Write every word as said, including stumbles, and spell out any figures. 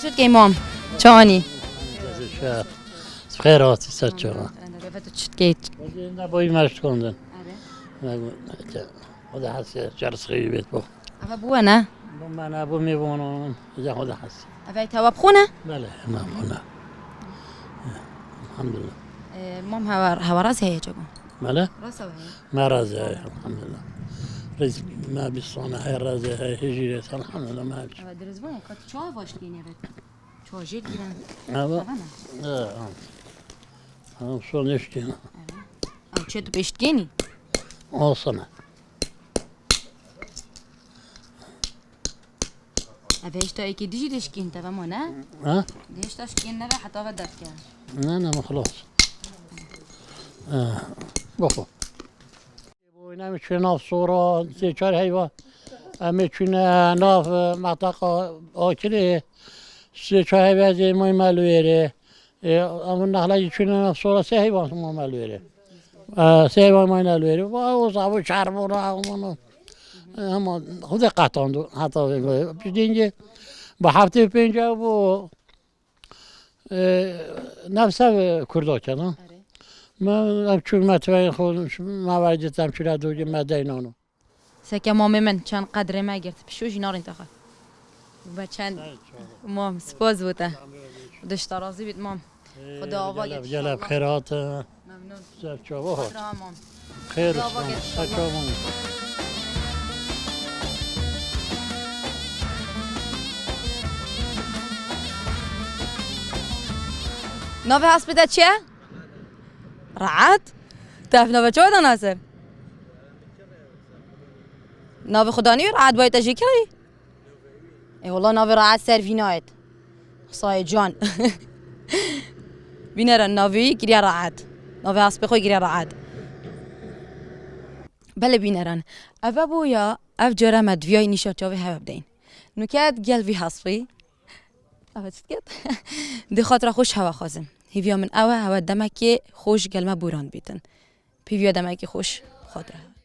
Çi dikey mam? Çi anî? Xêr hatî ser çava. Eve tu çi dikey? Ne boyî me şikandin. Eve. Ne, ne, o da hesê, çerz xeyî bêt bo. Eve bû ne? Bu me ne, bu mêvanan, ya o da hesê. Eve tewa bixwe ne? Belê, me bixwe ne. Elhamdulillah. E, mam hewa, hewa razî heye çago? Belê? Rasa heye. Me razî heye, elhamdulillah. Rêz me bîstan heye, razî heye, hijî rêz, elhamdulillah, me hep. Eve dirêz bû ne, kat çawa baş dikeyî eve? Çawa jêr giran? Eve. Eve ne? E, ha. Ha, son eşkîna. Eve. Ew çi tu pêştgênî? Olsun. Ev hêşta êkê dijî lê şikîn teve ma ne? Ha? Dê hêşta şikîn neve heta ve derke. Ne, ne, xelas. Eh, bixwe. Em çûne nav sora, sê çar heyva. Em ê çûne nav, eh, metaqa akirê. Sê çar heyva zê may me li wêrê. E, em nexlekî çûne sora sê heyvan ma me li wêrê. E, sê heyvan mayne li wêrê. Va, o zabû çarbûna, o mana. E, hema xwedê qetando, heta vê goyê. Piştî hingê bi heftê û pênc ew bû, e, nefse kurda kena. Me, em çûn me tiveyên xwe, me veyditem çûne dûgî me deynano. Seke mamê min çend qedrê me girt. Pişo jî narên te xwe. Be çend mam, spas bo te. Dişta razî bît mam. Xuda ava git. Gelek xêr hat. Memnun. Ser çava hat. Xatir ha mam. Xêr olsun. Ser çava mam. Navê hespê te çi ye? Rahat. Te ev navê çawa dana ser? Navê xwe danî Rahat, bayê te jê kirî? Ê wela navê Rahat ser vî nayêt. Xisayê can. Bîneran navê wî kiriye Rahat. Navê hespê xwe kiriye Rahat. Belê bîneran. Eve bû ya, ev cara me diviyayî nîşa çavê hewe bideyîn. Nuket gel vî hespî. Eve çi diket? Dê xatira xweş hewe xwazim. Hêviya min ew e, hewe demekê xweş gel me boran bîtin. Pêviya demekê xweş xatira.